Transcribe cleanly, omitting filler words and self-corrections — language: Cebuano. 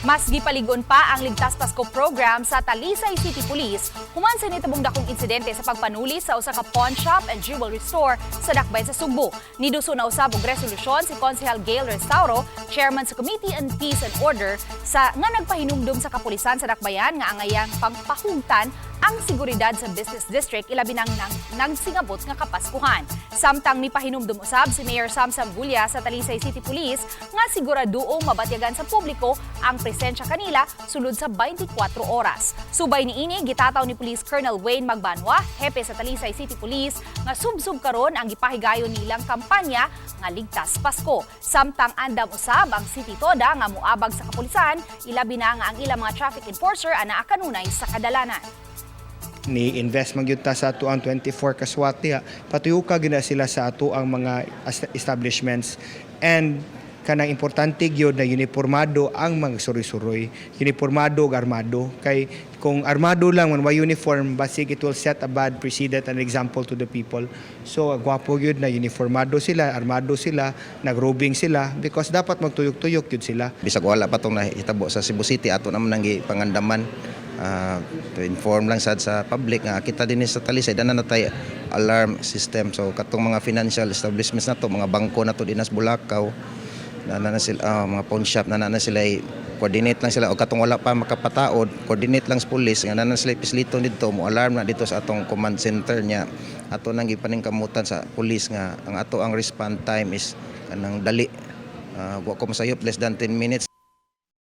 Mas gipaligon pa ang Ligtas Pasko program sa Talisay City Police human sa nitabong dakong insidente sa pagpanuli sa usa ka pawn shop and jewelry store sa Dakbayan sa Sugbo. Niduso na usab og resolusyon si Konsehal Gail Restauro, chairman sa Committee on Peace and Order, sa nga nagpahinumdum sa kapulisan sa Dakbayan nga angayang pagpahugtan ang seguridad sa business district, ilabi nang nagsingabot nga Kapaskuhan. Samtang mipahinumdum usab si Mayor Samsam Gulia sa Talisay City Police nga siguraduong mabatyagan sa publiko ang presensya kanila sulod sa 24 oras. Subay niini, gitataw ni Police Colonel Wayne Magbanwa, hepe sa Talisay City Police, nga subsub karon ang gipahigayon nilang kampanya nga Ligtas Pasko. Samtang andam usab ang City Toda nga muabag sa kapulisan, ilabi na nga ang ilang mga traffic enforcer anaa kanunay sa kadalanan. Ni invest man gyud ta sa ato ang 24 ka SWAT diha. Patuyuka gyud na sila sa ato ang mga establishments and kanang importante gyud na uniformado ang mga suroy-suroy, uniformado ug armado, kay kung armado lang man, way uniform, basig it will set a bad precedent and example to the people. So gwapo gyud na uniformado sila, armado sila, nagrobing sila, because dapat magtuyok-tuyok gyud sila. Bisag wala pa tong nahitabo sa Cebu City, ato naman nang gipangandaman to inform lang sad sa public nga kita dinhi sa Talisay dana na tay alarm system. So katong mga financial establishments nato, mga bangko nato dinhi sa Bulacau na sila, mga pawn shop na sila, coordinate lang sila, o katong wala pa makapataod, coordinate lang sa police nga na sila pisliton didto, mo alarm na dito sa atong command center niya. Ato nang gipaningkamutan sa police nga ang ato ang response time is kanang dali. Wa ko masayop, less than 10 minutes.